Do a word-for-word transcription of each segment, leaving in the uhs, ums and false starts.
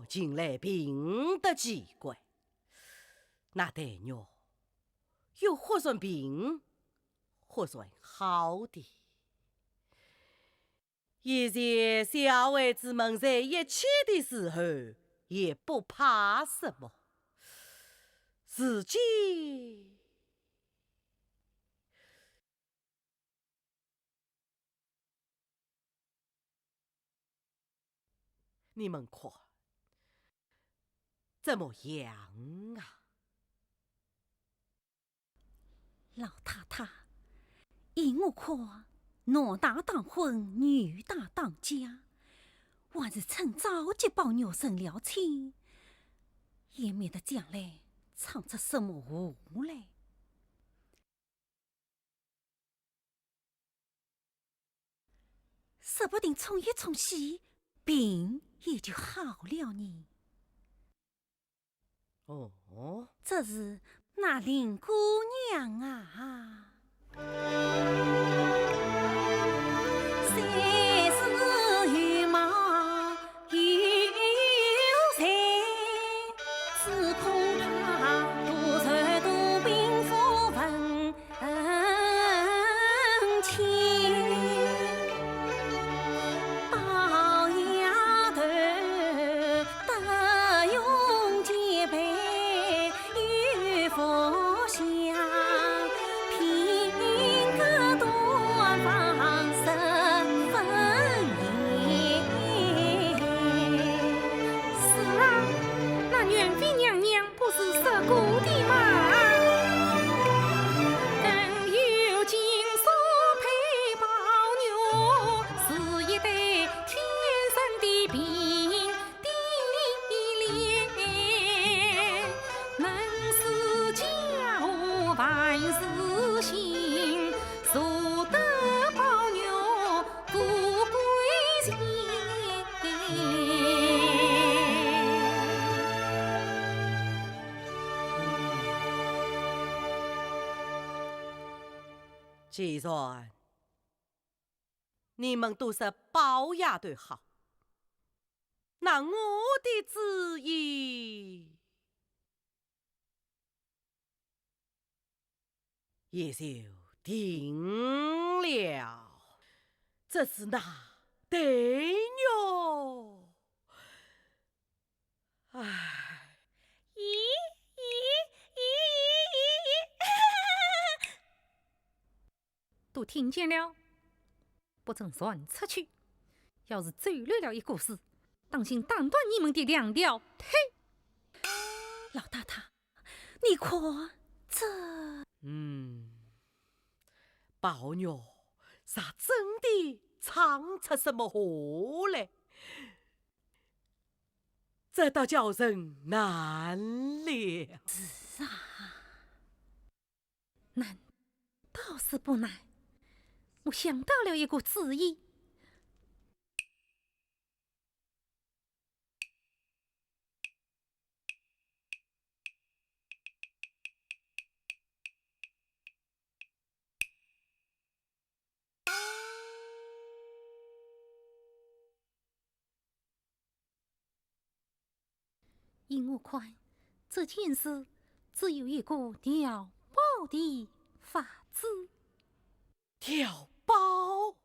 近来病得奇怪，那黛玉又忽然病，忽然好的。以前小孩子们在一起的时候，也不怕什么，如今 你们看，怎么样啊？老太太，依我看，男大当婚，女大当嫁，还是趁早给宝玉成了亲，也免得将来闯出什么祸来。 说不定冲一冲喜，病也就好了呢。哦，这是那林姑娘啊。是啊，那元妃娘娘 不是说过的吗？更有金锁配宝玉，是一对天生的并蒂莲，能使家和万事兴， 舍得宝玉富贵情。既然你们都说宝丫头好，那我的主意 也就定了。只是那黛玉，唉。咦，咦，咦，咦，咦，咦。 都听见了，不准传出去。要是走漏了一个字，当心打断你们的两条腿。老太太，你看这……嗯，宝玉是真的闯出什么祸来，这倒叫人难了。是啊。 难倒是不难，我想到了一个主意。 依我看，这件事只有一个调包的法子。调包？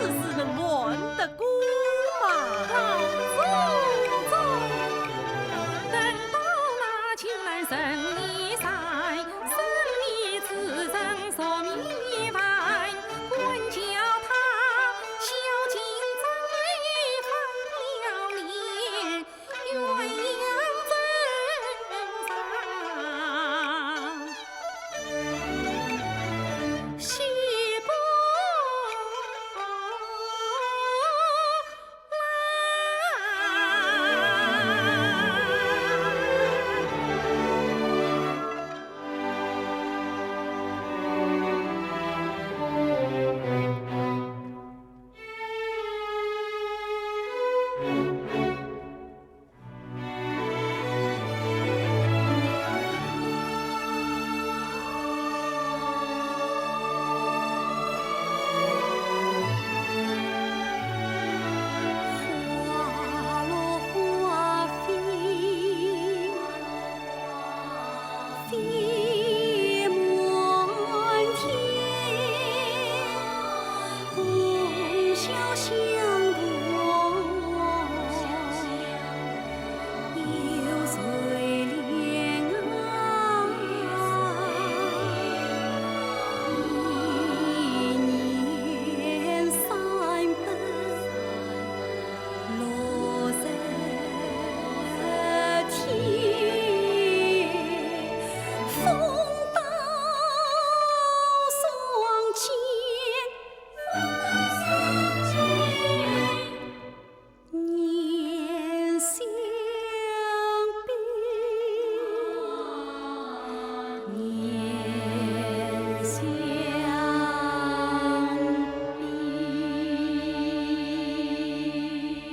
事事能瞒得过吗？老祖宗。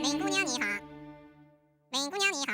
林姑娘你好，林姑娘你好。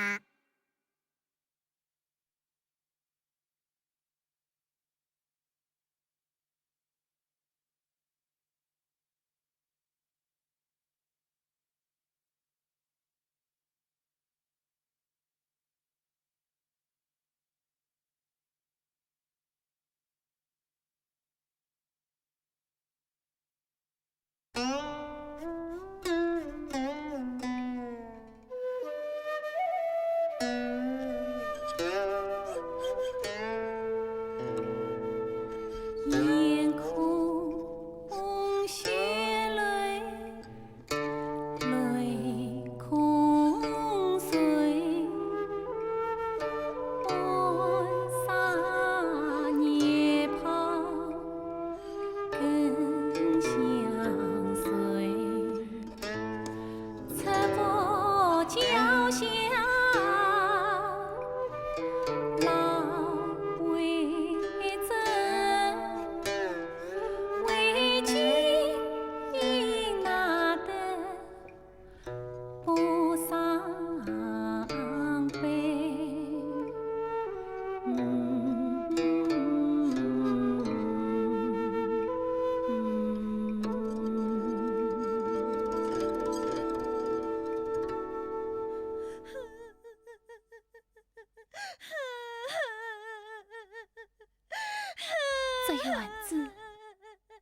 这院子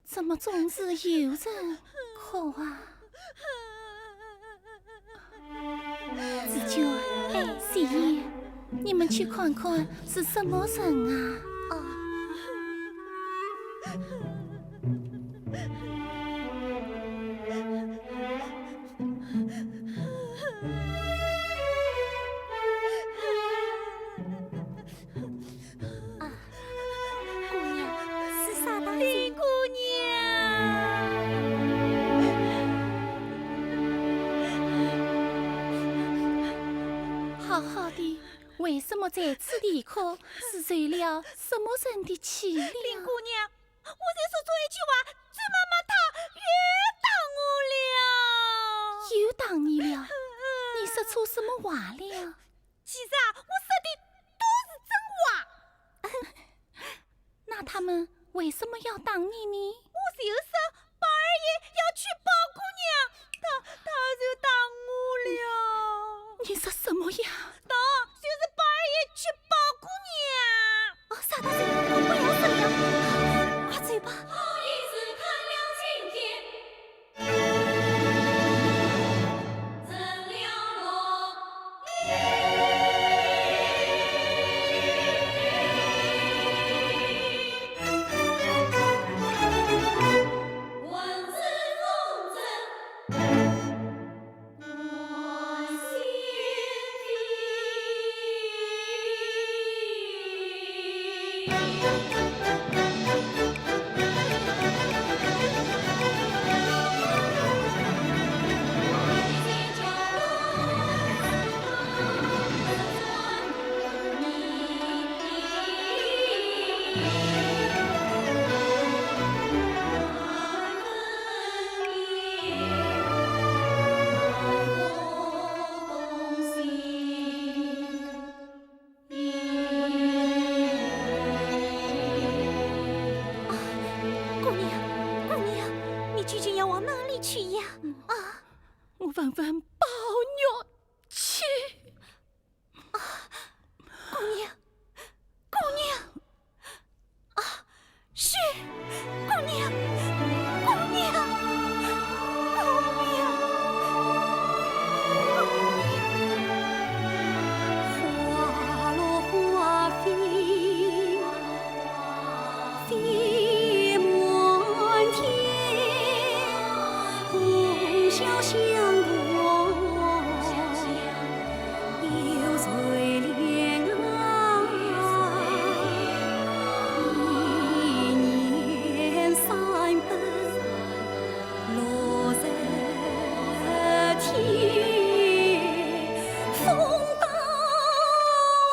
怎么总是有人哭啊？紫鹃，哎，紫鹃，你们去看看是什么人啊？哦。 啊，姑娘，是啥大事？林姑娘！好好的，为什么在此啼哭？是受了什么人的气了？林姑娘，我才说错一句话，醉妈妈她又打我了。又打你了？你说错什么话了？ 其实啊，我说的都是真话。那他们为什么要打你呢？我就说宝二爷要娶宝姑娘，他，他就打我了。你说什么呀？打，就是宝二爷娶宝姑娘。哦，傻大姐，不要说了，快走吧。问问宝玉去。啊，姑娘，姑娘，啊，是，姑娘，姑娘，姑娘，姑娘。花落花飞 飞满天，红袖香断又垂怜啊，一年三百 落日天，风刀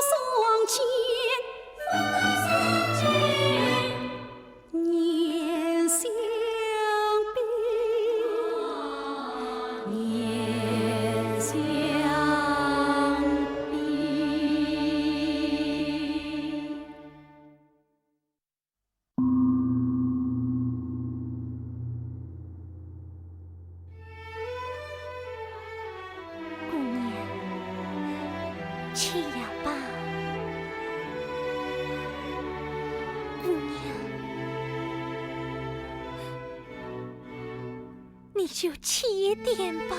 霜剑，年相比，年相比。 姑娘，去呀吧。姑娘，你就去一点吧。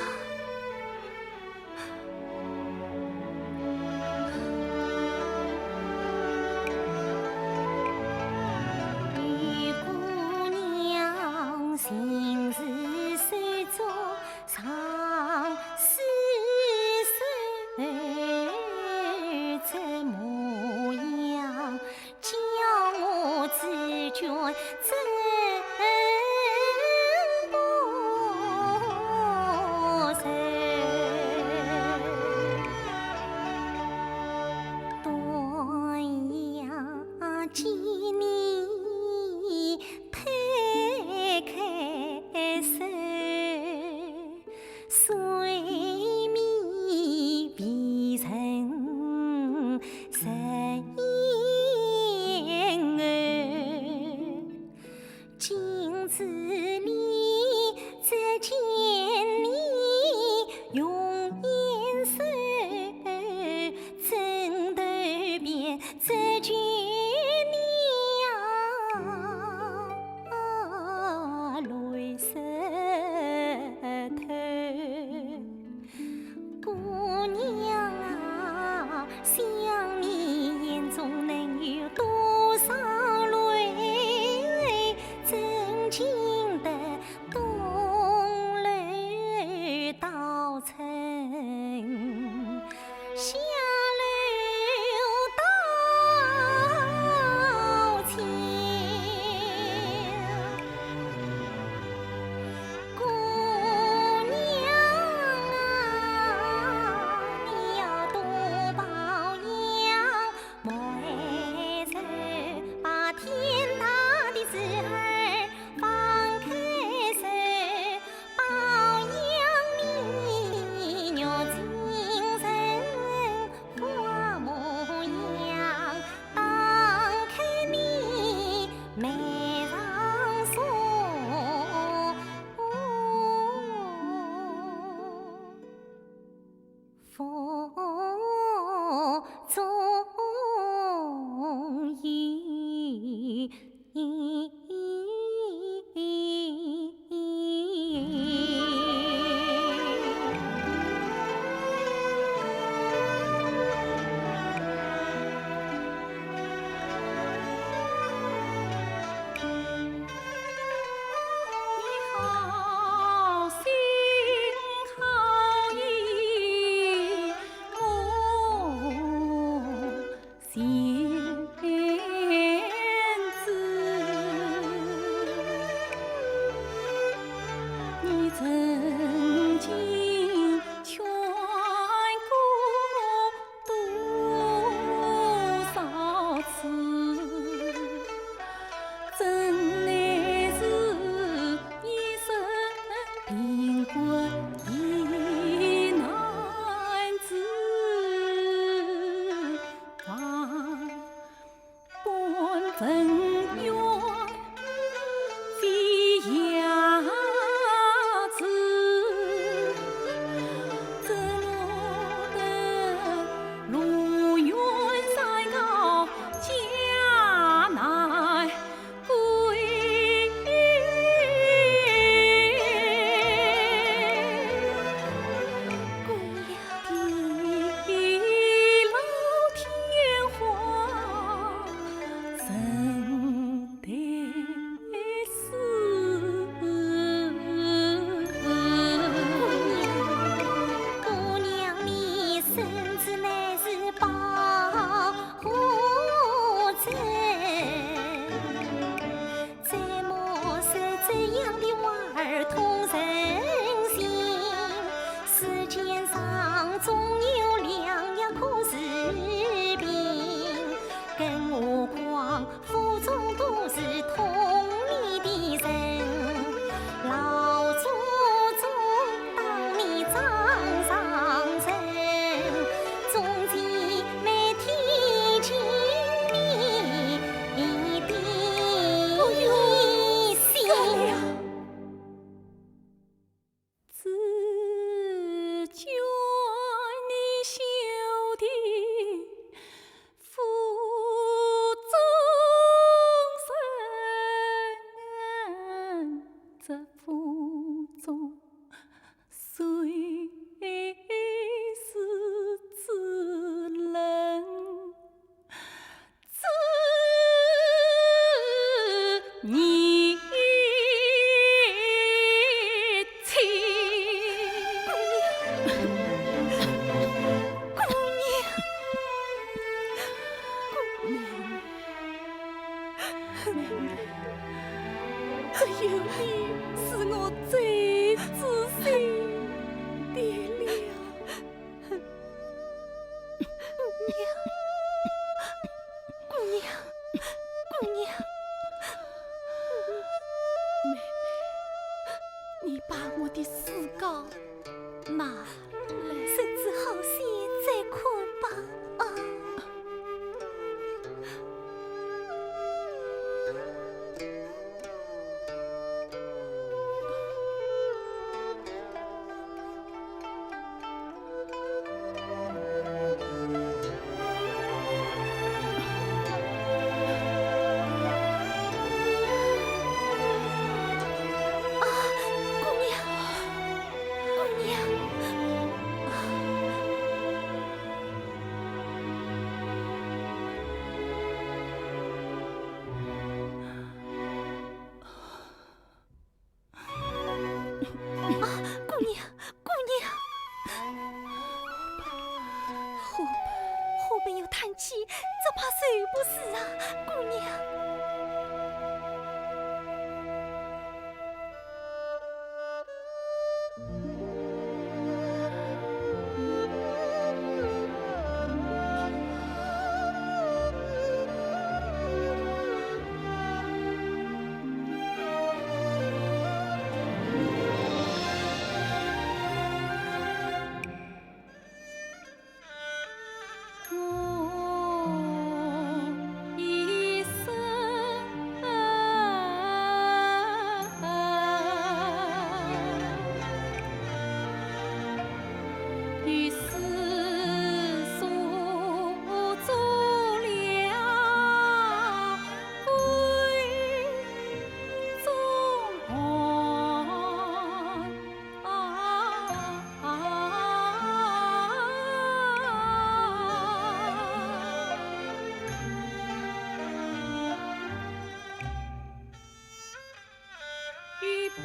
姑娘啊，想你眼中能有多少泪，怎禁得东楼倒春， 下楼道歉。姑娘啊，你要多保养，莫为人把天大的事儿 放开手，保养你玉清纯，花模样，打开你眉上锁。 腹中有 你好心好意，我心知。你曾经劝过 多少次，怎奈是一生病关已难治，万般恩怨飞扬子。总有良药可治病，更何况府中都是通灵的人。老祖宗当你掌上人，总是每天见你的心。 只叫你晓得府中人，这府中谁是主人？ 知你妻。姑娘，姑娘，只有你是我最知心的了。 姑娘，姑娘，姑娘，妹妹，你把我的诗稿拿来，身子好些再看吧。啊。 啊，姑娘，姑娘。 啊，姑娘，姑娘！花盆，花盆要坍塌，这怕受不住啊，姑娘！ 我一生与世俗做了鬼中魂。 与闭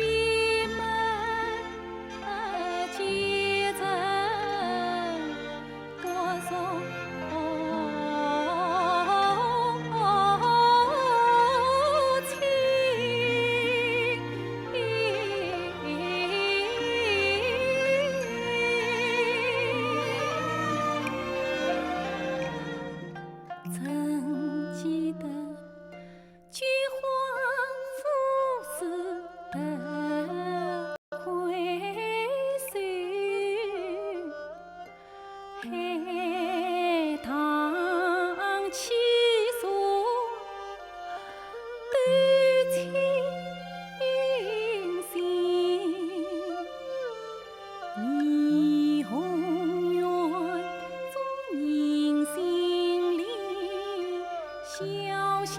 门结成我重情。 曾记得金黄富士的挥手，海棠起坐，对青青。 你永远做人心里小相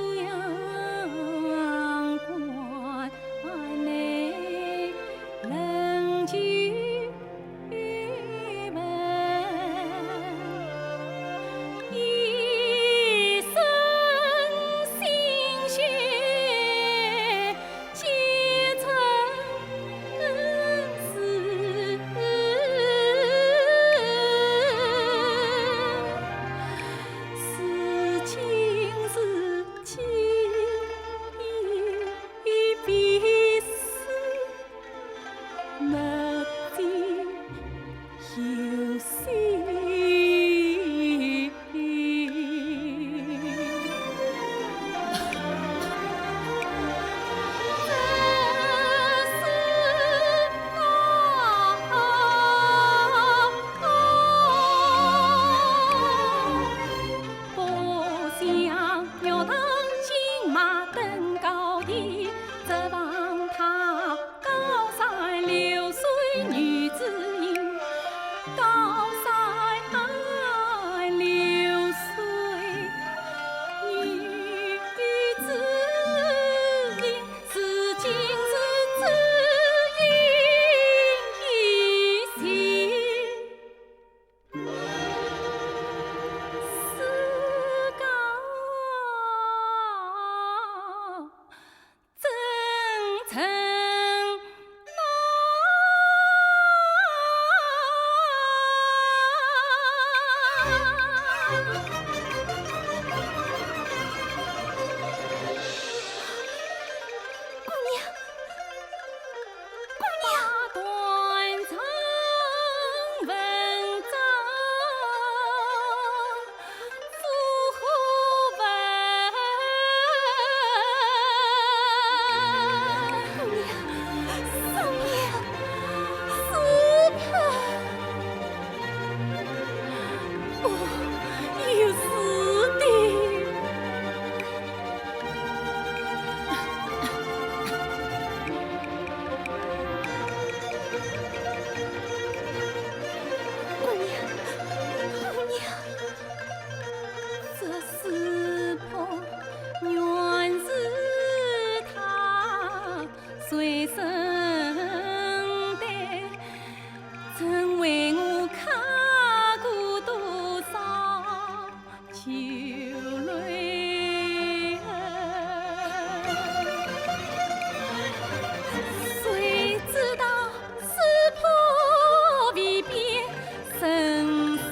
关，能救门。姑娘，姑娘。姑娘，姑娘，师伯。 哦，有事的。姑娘，姑娘。这师伯原是他随身带， 曾为我揩过多少酒泪。谁知道师伯未必忍心。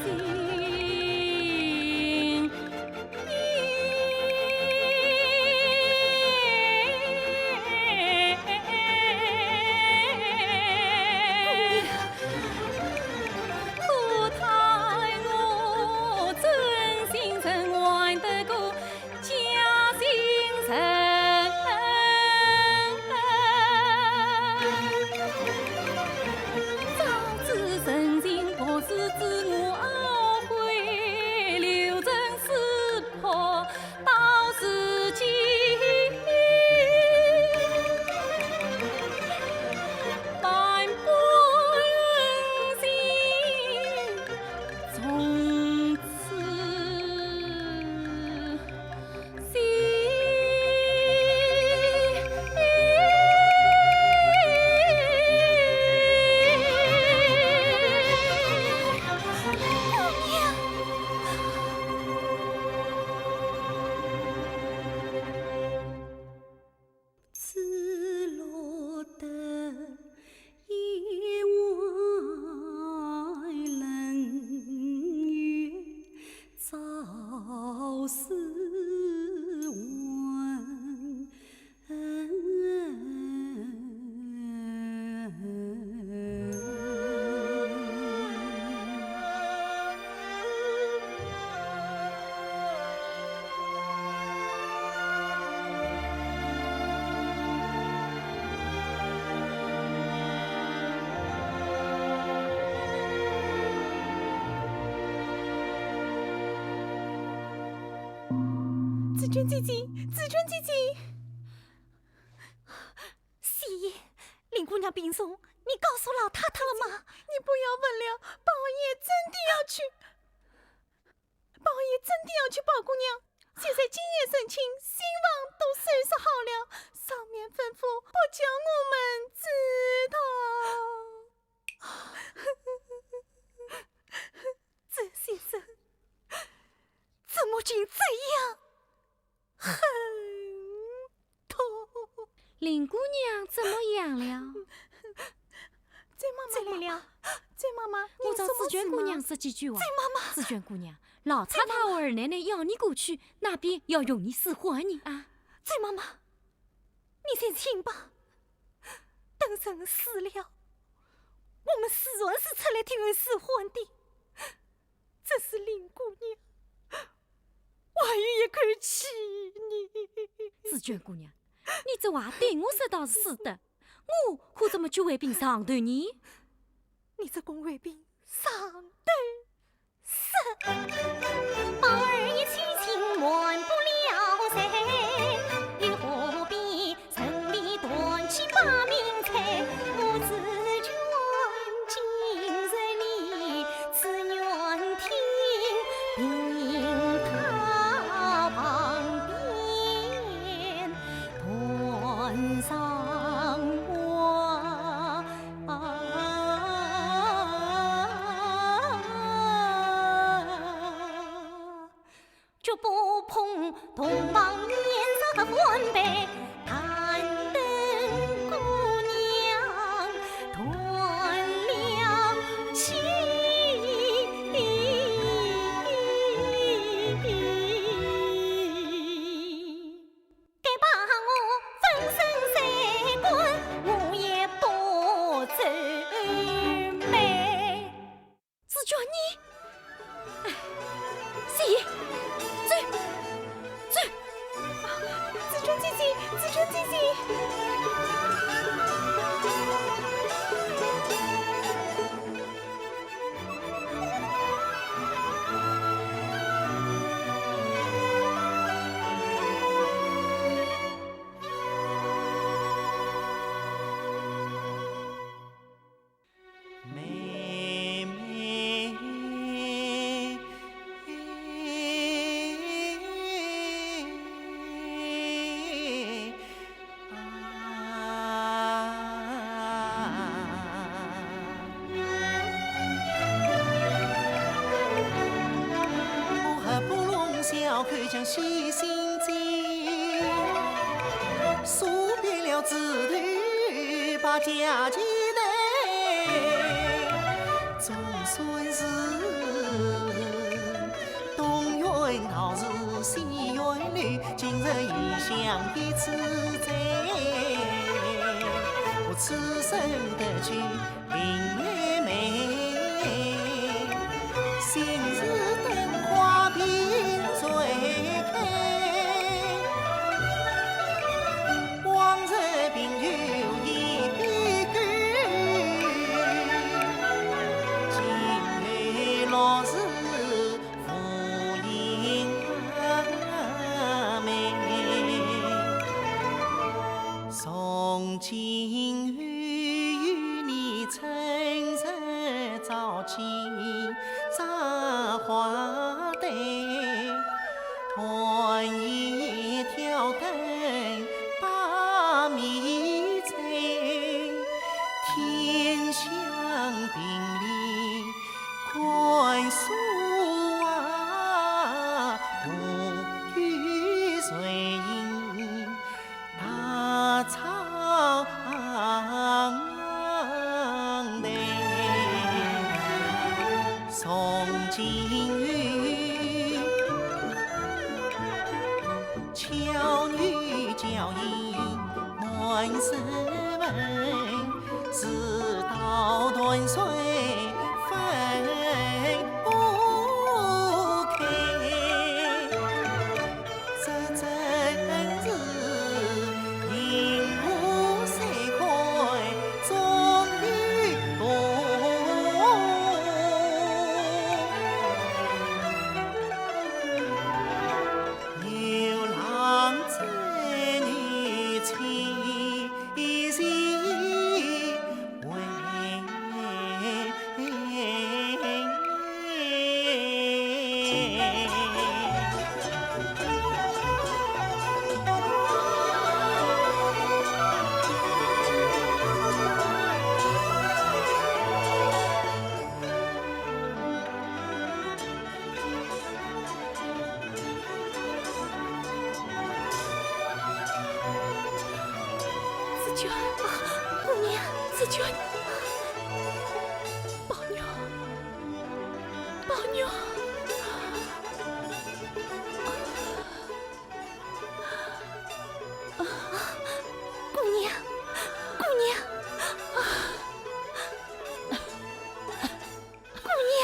紫鹃姐姐，紫鹃姐姐。 喜爷，林姑娘病重，你告诉老太太了吗？你不要问了，宝二爷真的要娶，宝二爷真的要娶宝姑娘。现在金夜成亲，新房都收拾好了，上面吩咐不叫我们知道。这些人怎么竟这样 狠毒。林姑娘怎么样了？醉妈妈来了，醉妈妈，我找紫鹃姑娘说几句话。醉妈妈，紫鹃姑娘，老太太和二奶奶要你过去，那边要用你使唤呢啊。醉妈妈，你先请吧。等人死了，我们自然是出来替人使唤的。气你。紫鹃姑娘，你这话对我说倒是是的，我可怎么去回禀上头呢？你只管回禀上头说。 紫鹃你，哎，是，走，走。紫鹃姐姐，紫鹃姐姐。紫鹃，姑娘，紫鹃，宝玉，宝玉。 姑娘，姑娘，姑娘。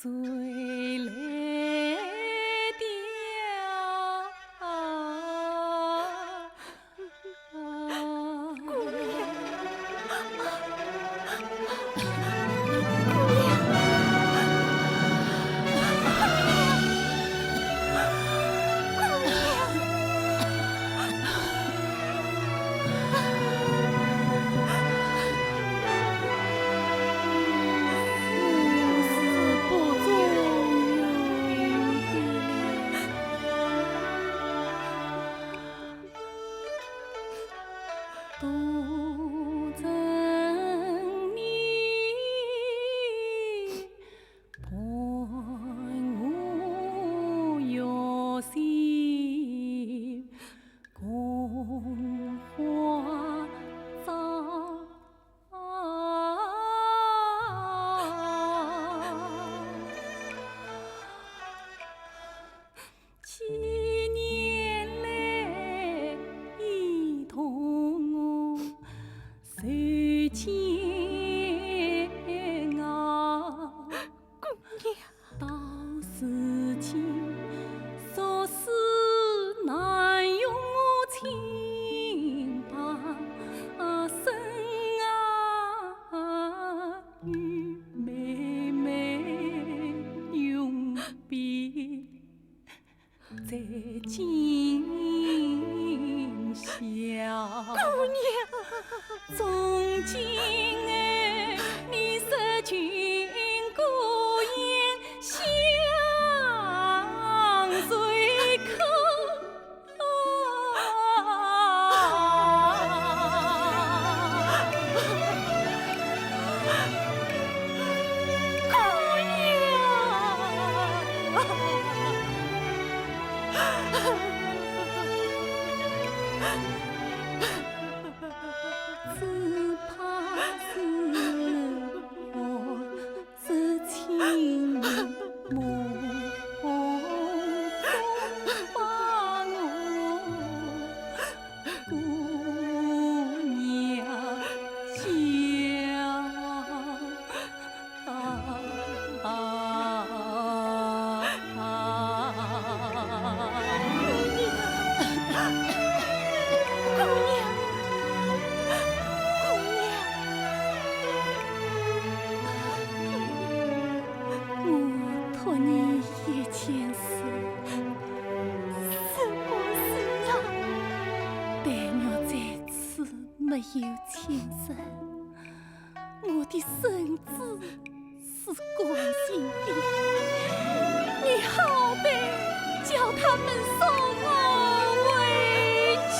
醉了的啊。 姑娘。 姑娘。 我托你一件事，是不是啊？但愿这次没有亲人，我的身子 是光明的，你好歹叫他们送我回去。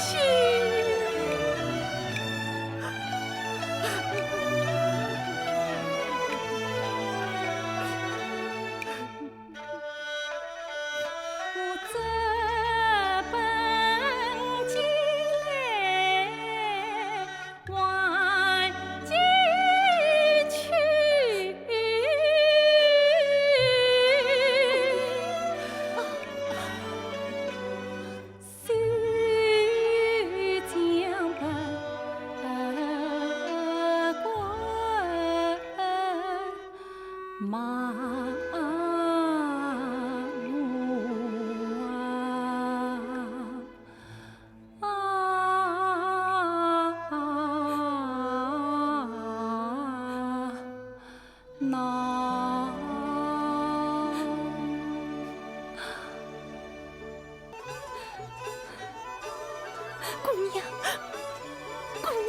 姑娘，姑娘。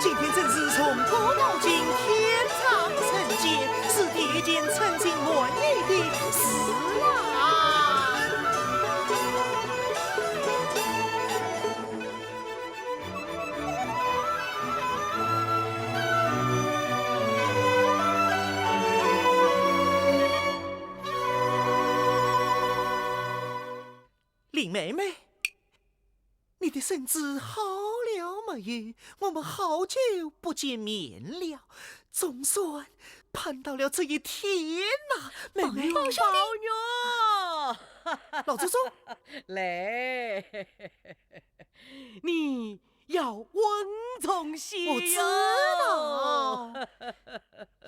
今天真是从古到今天长城见，是第一件称心满意的事啊！林妹妹，你的身子好了没有？我们好久不见面了，总算盼到了这一天呐，妹妹。宝兄弟。宝玉！老祖宗。来，你要稳重些哟。我知道。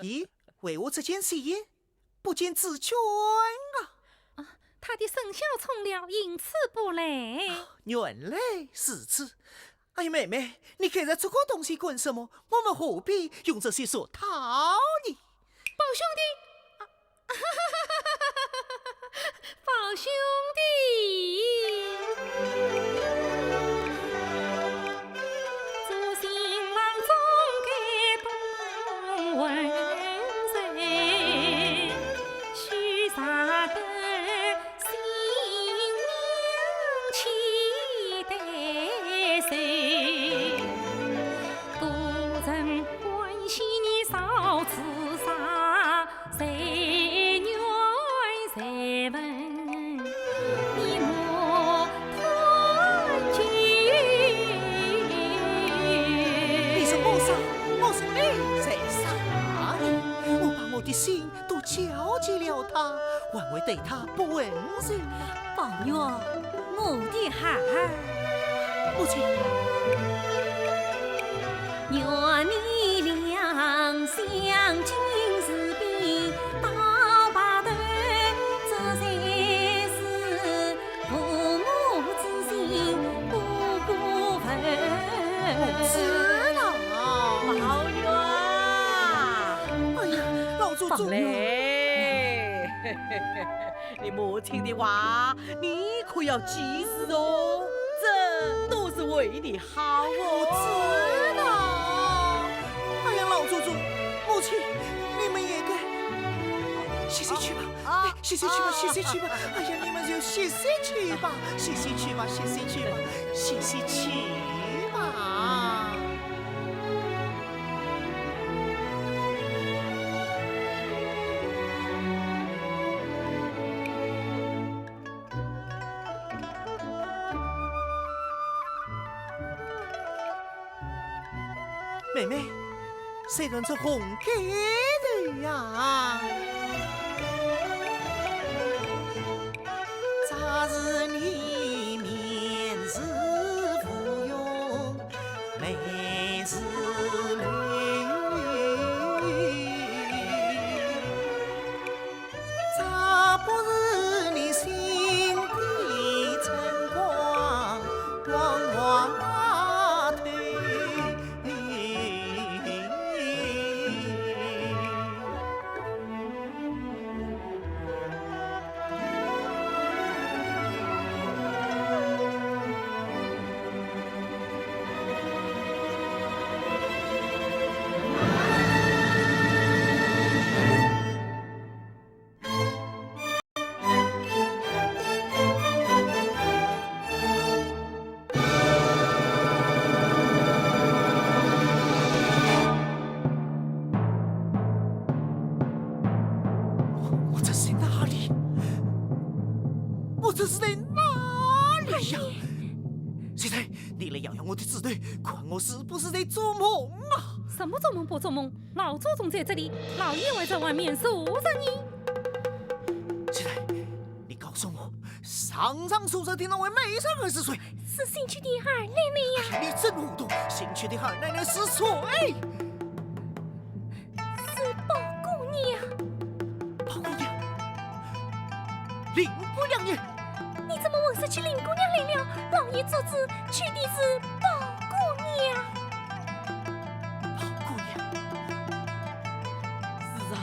咦，为何这间书院 不见紫鹃啊？啊，她的生肖冲了，因此不来。啊，原来如此。哎呀，妹妹，你看着这个东西干什么？我们何必用这些俗套呢？宝兄弟，啊，宝兄弟。 你说我啥？我说你在啥呢？我把我的心都交给了他，还会对他不温柔？宝玉，我的孩儿。母亲。 我知道。宝玉啊！哎呀，老祖宗。宝玉。你母亲的话，你可要记住哦，这都是为你好哦。我知道。哎呀，老祖宗，母亲，你们也该歇息去吧。 啊，歇息去吧，啊，歇息去吧。哎呀，你们就歇息去吧，歇息去吧，歇息去吧，歇息去吧。妹妹， 谁人这红盖头呀？我这是在哪里？我这是在哪里呀？哎呀！秀才，你来摇摇我的指头，看我是不是在做梦啊？什么做梦不做梦？老祖宗在这里，老爷还在外面坐着呢。秀才， 你告诉我，上上首首的那位美人儿是谁？是新娶的二奶奶呀。哎呀，你真糊涂，新娶的二奶奶是谁？是宝姑娘。宝姑娘？林姑娘呢？你怎么混说起林姑娘来了？老爷做主娶的是宝姑娘。 宝姑娘。是啊，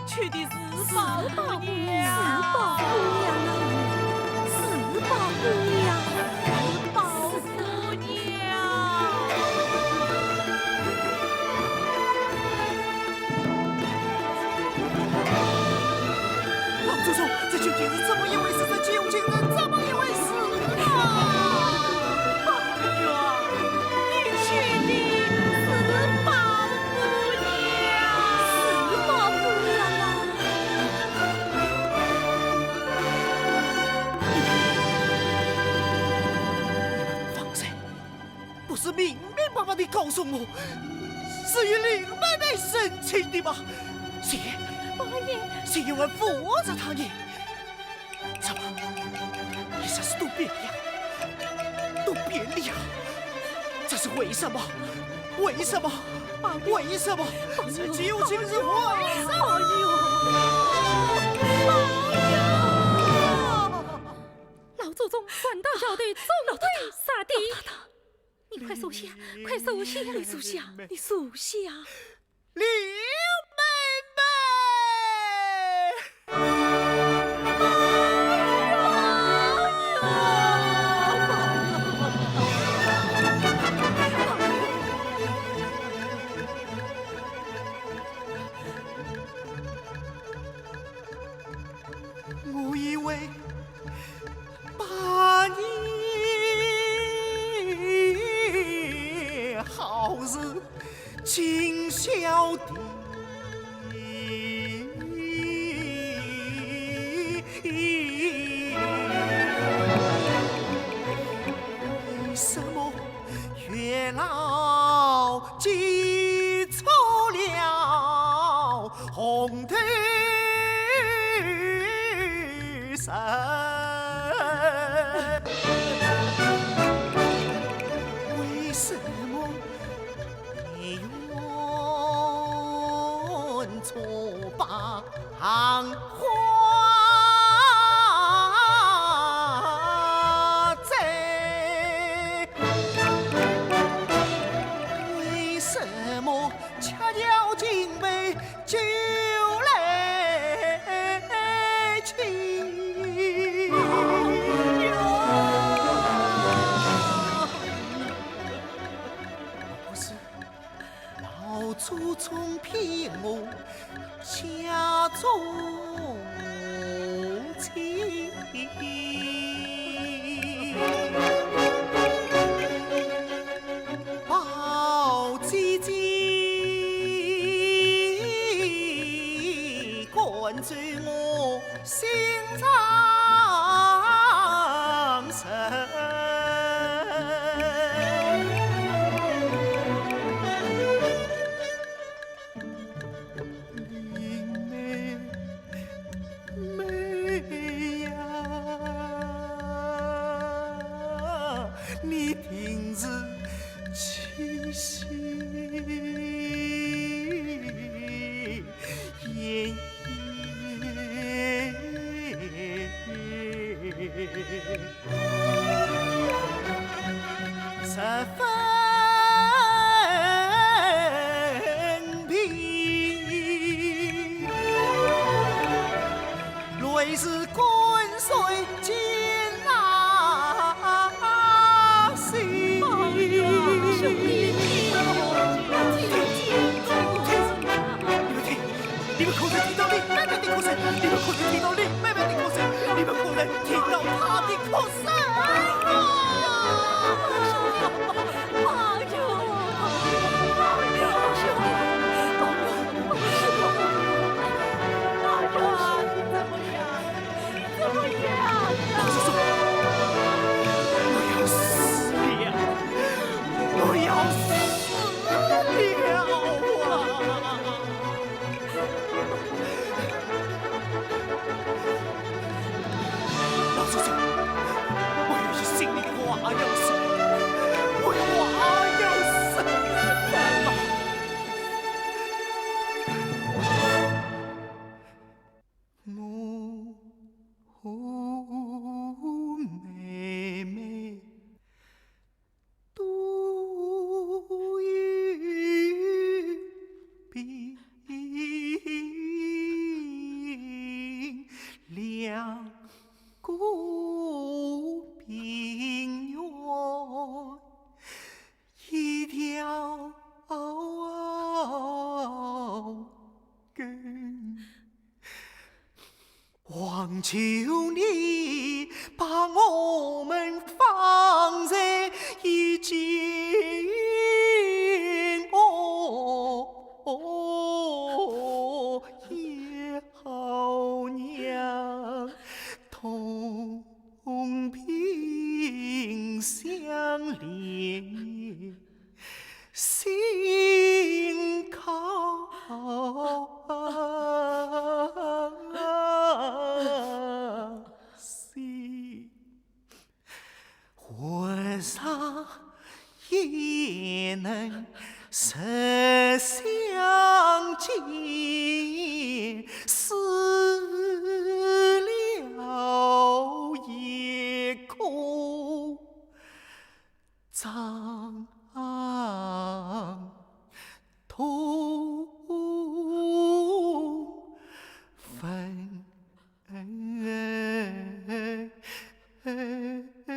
娶的是宝姑娘。是宝姑娘啊，是宝姑娘，是宝姑娘。不是明明白白地告诉我，是与林妹妹成亲的吗？谁，宝二爷，谁又会负责她呢？怎么，一霎时都变了，都变了？这是为什么？为什么？为什么？这究竟是为什么？老祖宗传道要得，总归杀的。你快坐下，快坐下。你坐下，你坐下。林妹妹。我以为百年好事尽消的，为什么 月老记错了红头绳？为什么你愿做把 黄花嘴，为什么恰巧竟被酒来侵？不是 老祖宗骗我家中亲，宝姐姐赶走我 心上人。林妹妹呀，你定是七喜 十分平，类似滚水 金拉西。哎呀，兄弟，你们听，你们可曾听到林妹妹的哭声？你们可曾听到林妹妹的哭声？你们可曾听到她的哭声啊？哎呦，哎呦，哎呦，哎呦，哎呦，怎么样？ 怎么样？老祖宗，我要死了，我要死了啊！老祖宗，我有一心里的话要说，我话要说。 我妹妹都有病，两个病源 一条根。望求你把我们放在一间哦，也好让同 同病相怜。也能实相见，死了也可长痛分。 哎呀，哎呀，哎呀，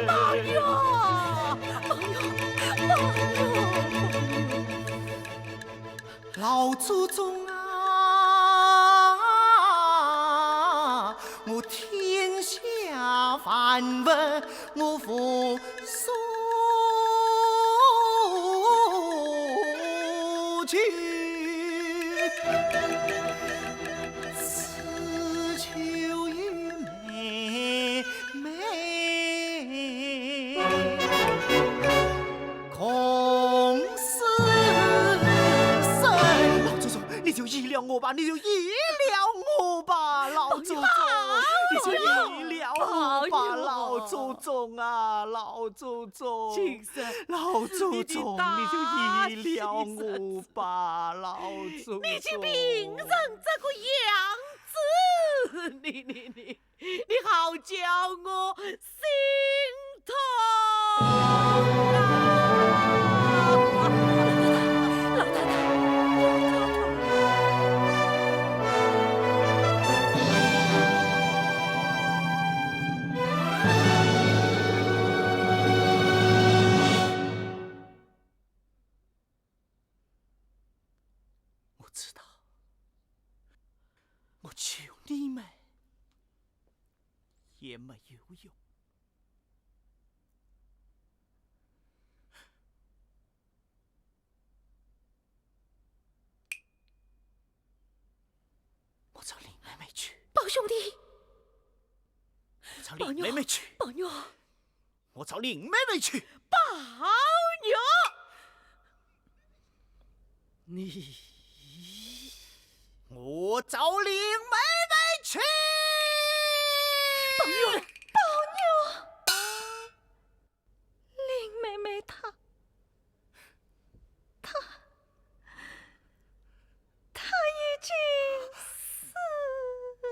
哎呀！老祖宗啊，我天下万物我无所 求，只求与妹妹共死生。老祖宗，你就依了我吧，你就依了我吧，老祖宗，你就依了我吧，老祖宗啊，老祖宗。 老祖宗，你就依了我吧，老祖宗。你竟病成这个样子，你，你，你，你好叫我心痛啊！老太太，老太太。 我知道，我求你们也没有用。我找林妹妹去。宝兄弟，我找林妹妹去。宝玉，宝玉。 我找林妹妹去。宝玉，你，我找林妹妹去。宝玉，宝玉，林妹妹她，她， 她已经死了。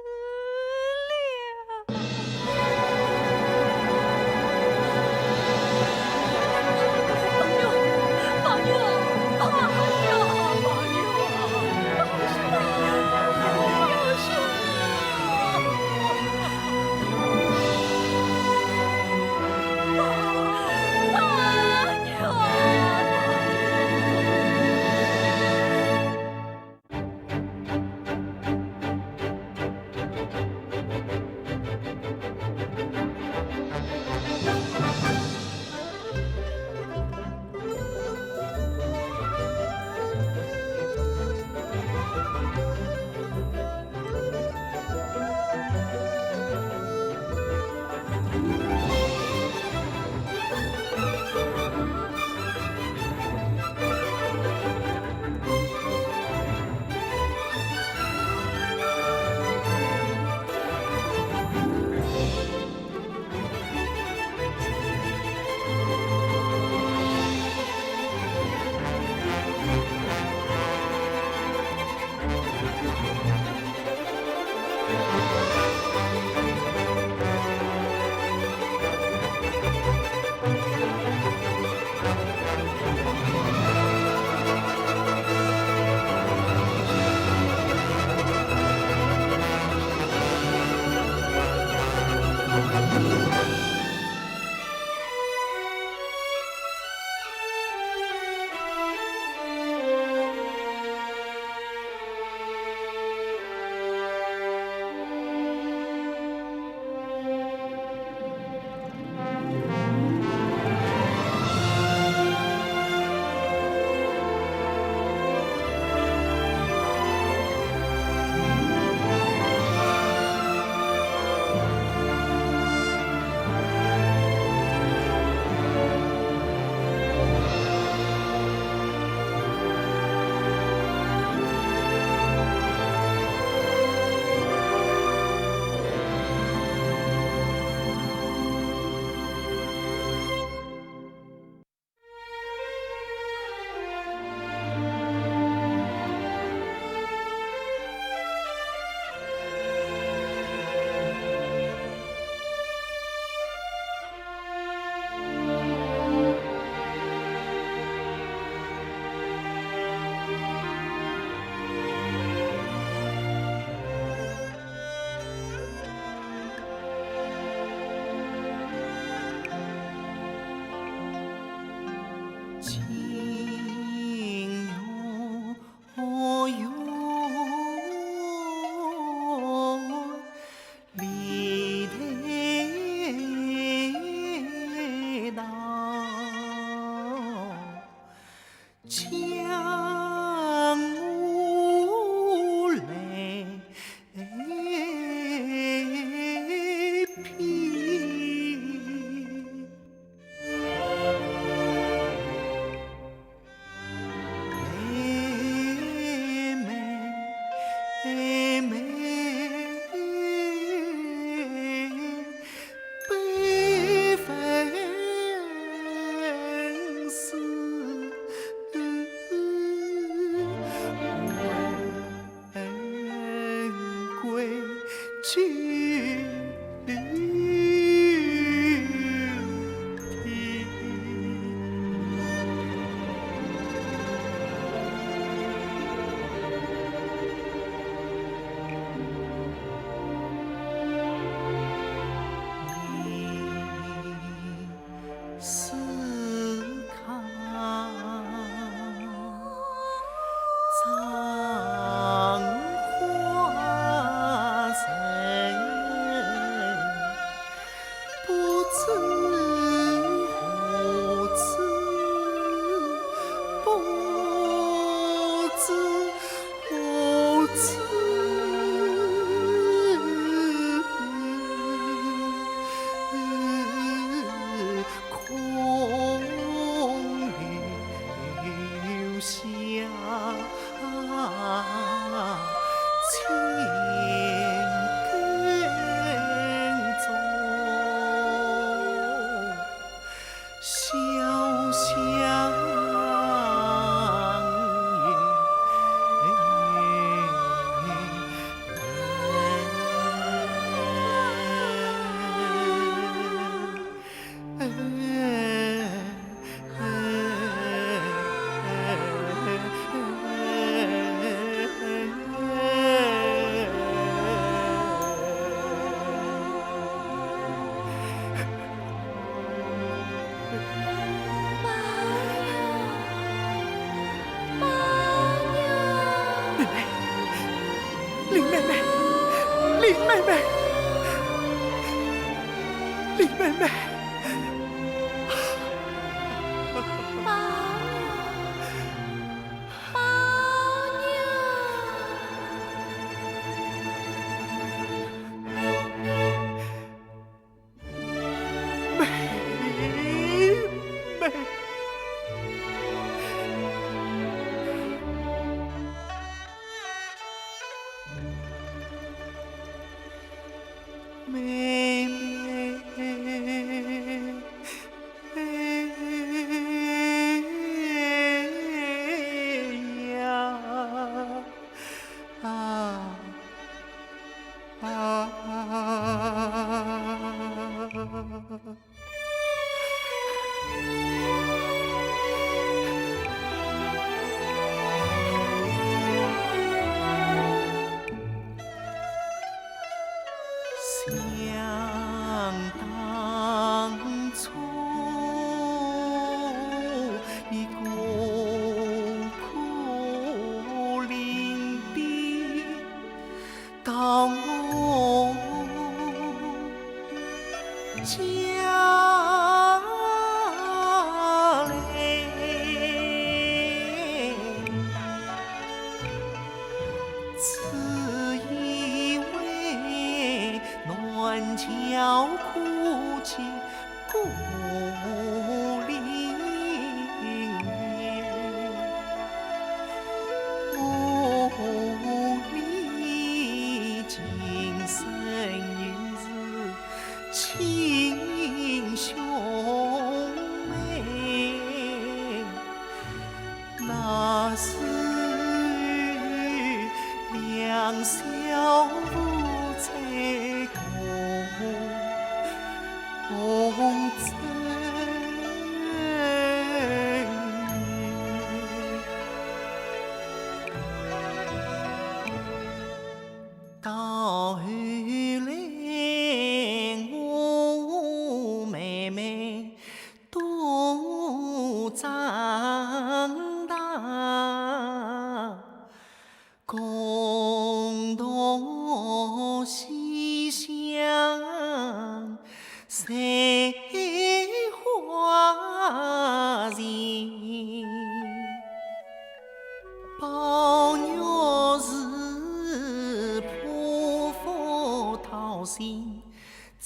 林妹妹，林妹妹，林妹妹。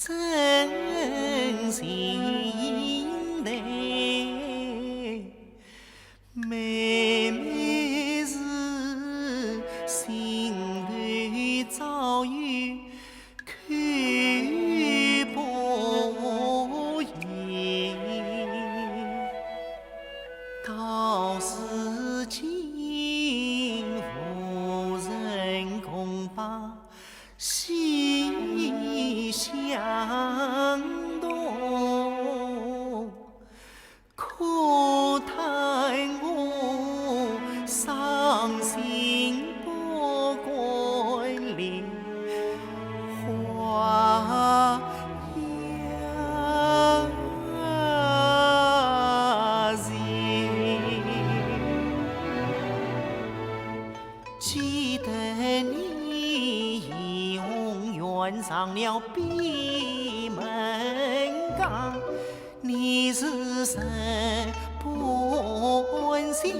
真心的，妹妹是心头早有口不言，到如今无人共把 喜相同，可叹我伤心不敢莲花谢。 记得你怡红院上了闭门羹，你是日不省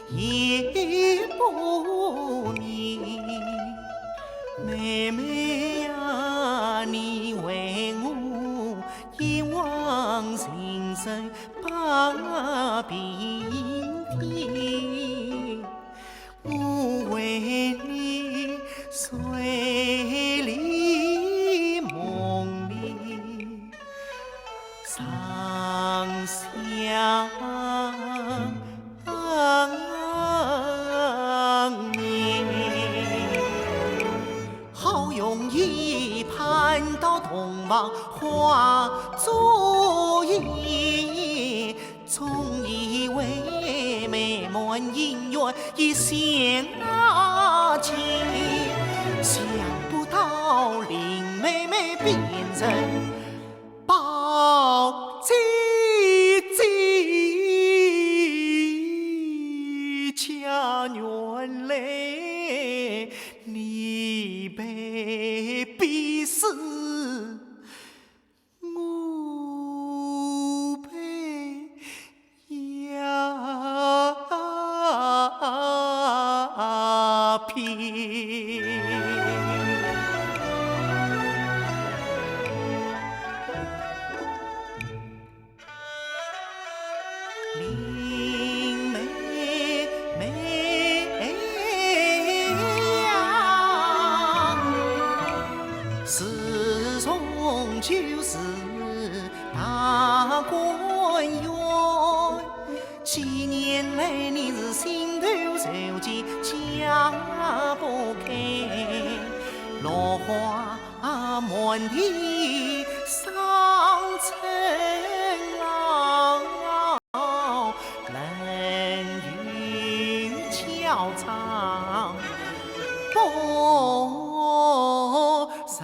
夜不眠。妹妹呀，你为我一往情深把平添。 我为你睡里梦里常想你。好容易盼到洞房花烛夜， 总以为美满姻缘一线牵，想不到令妹妹变成宝鸡鸡家，原来你被逼死。 我被鸦片。林妹妹呀，自从就是 大观园，几年来你是心头受尽解不开，落花满地伤春敖，冷雨交长不 人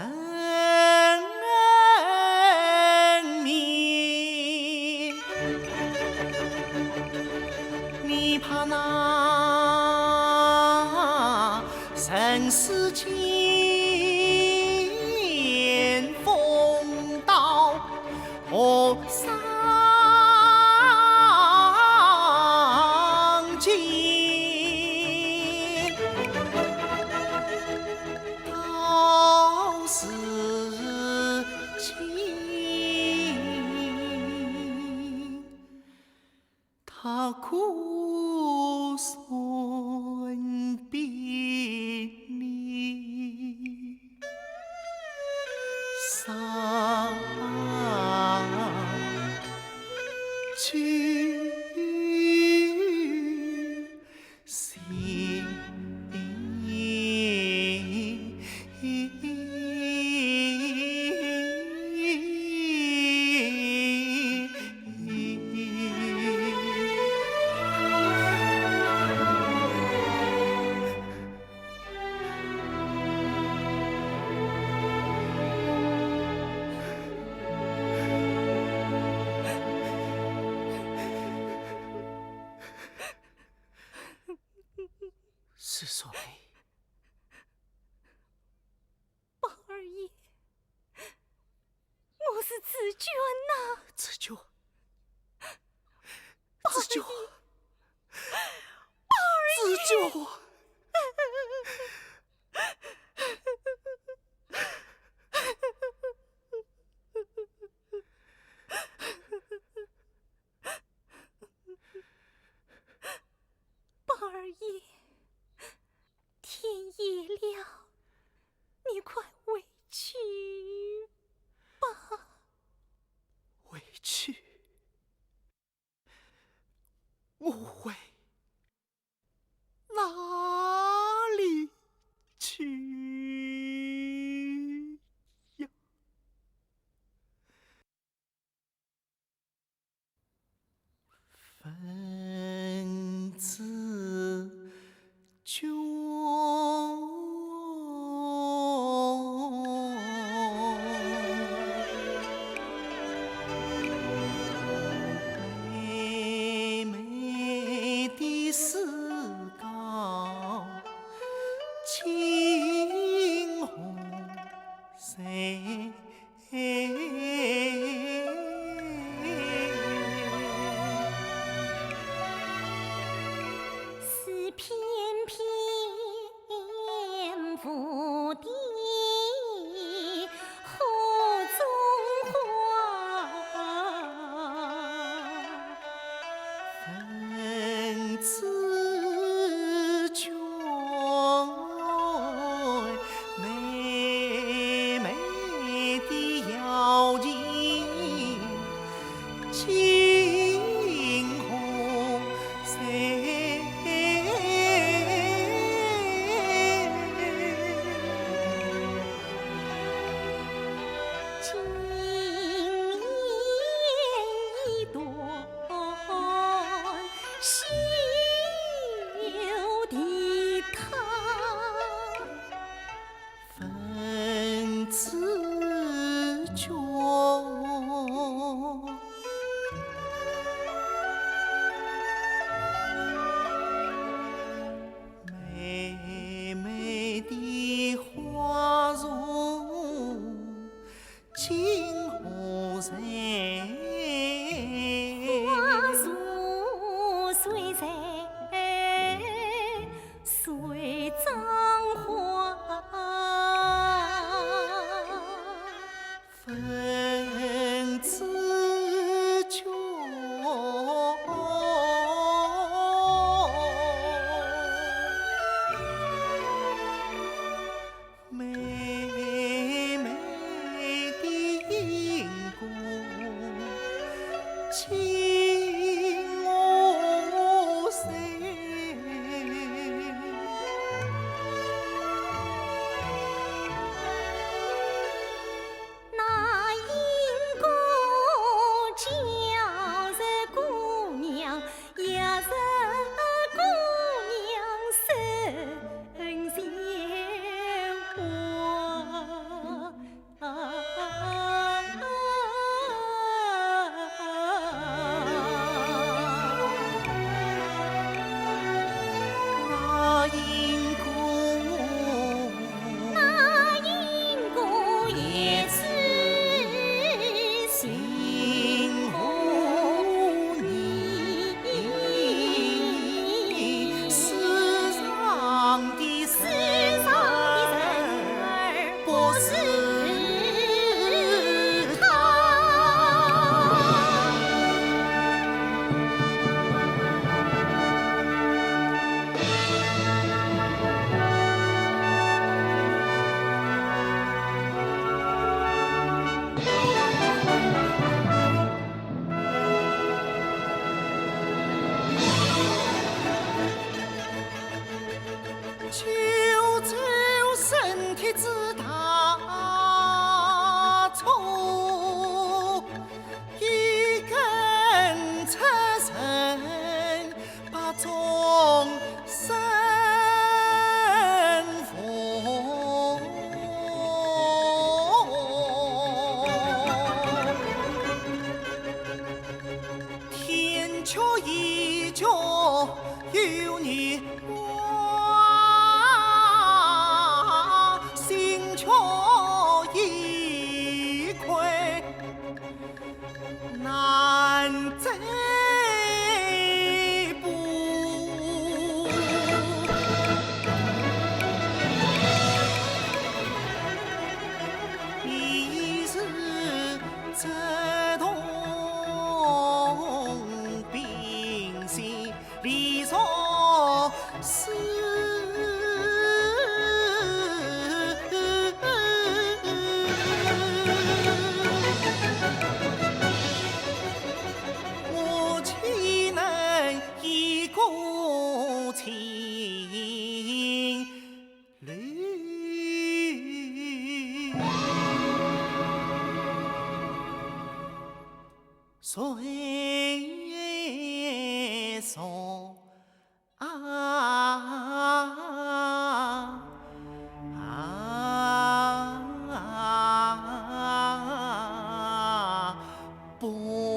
面，你怕那人世间风刀和伤筋。 到如今，他可算比你伤心。 心。是谁？宝二爷，我是紫鹃呐。紫鹃，宝二爷，紫鹃，宝二爷。紫鹃。去，我会哪里去呀？ 分子君。妹妹的诗稿今后谁 是翩翩舞的河中花，分子君。 妹妹的瑶琴今后谁？今夜一段 休的他。分子君。妹妹的花容 今后谁？花容谁在谁掌花？分子君。 妹妹的银鼓今后谁？那银鼓叫着姑娘 也是姑娘身前话。随从啊啊不。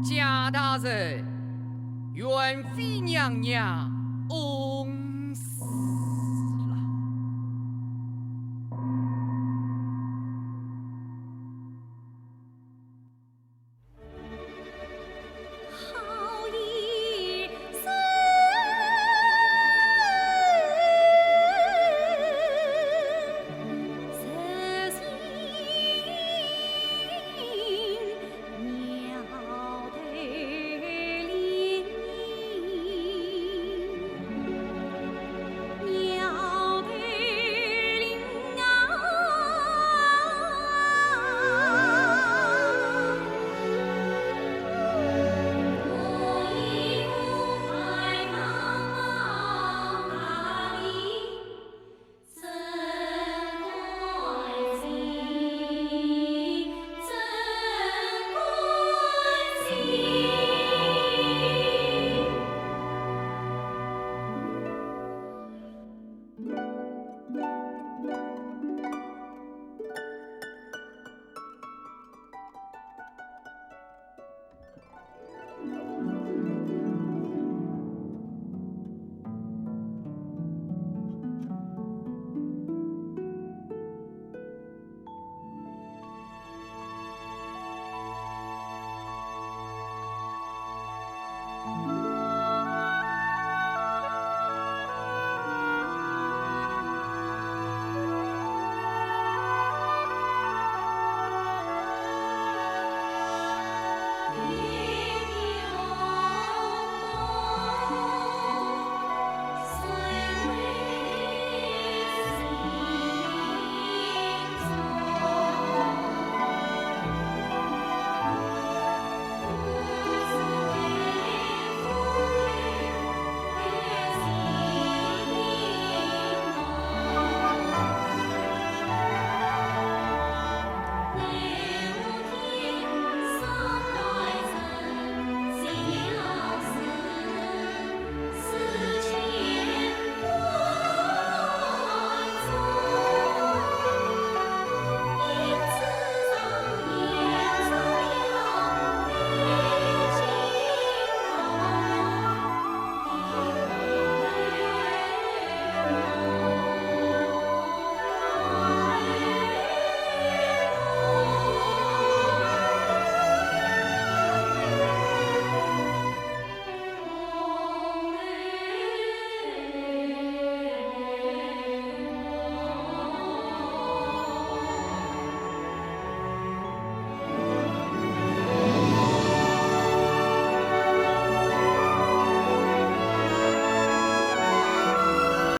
贾大人，元妃娘娘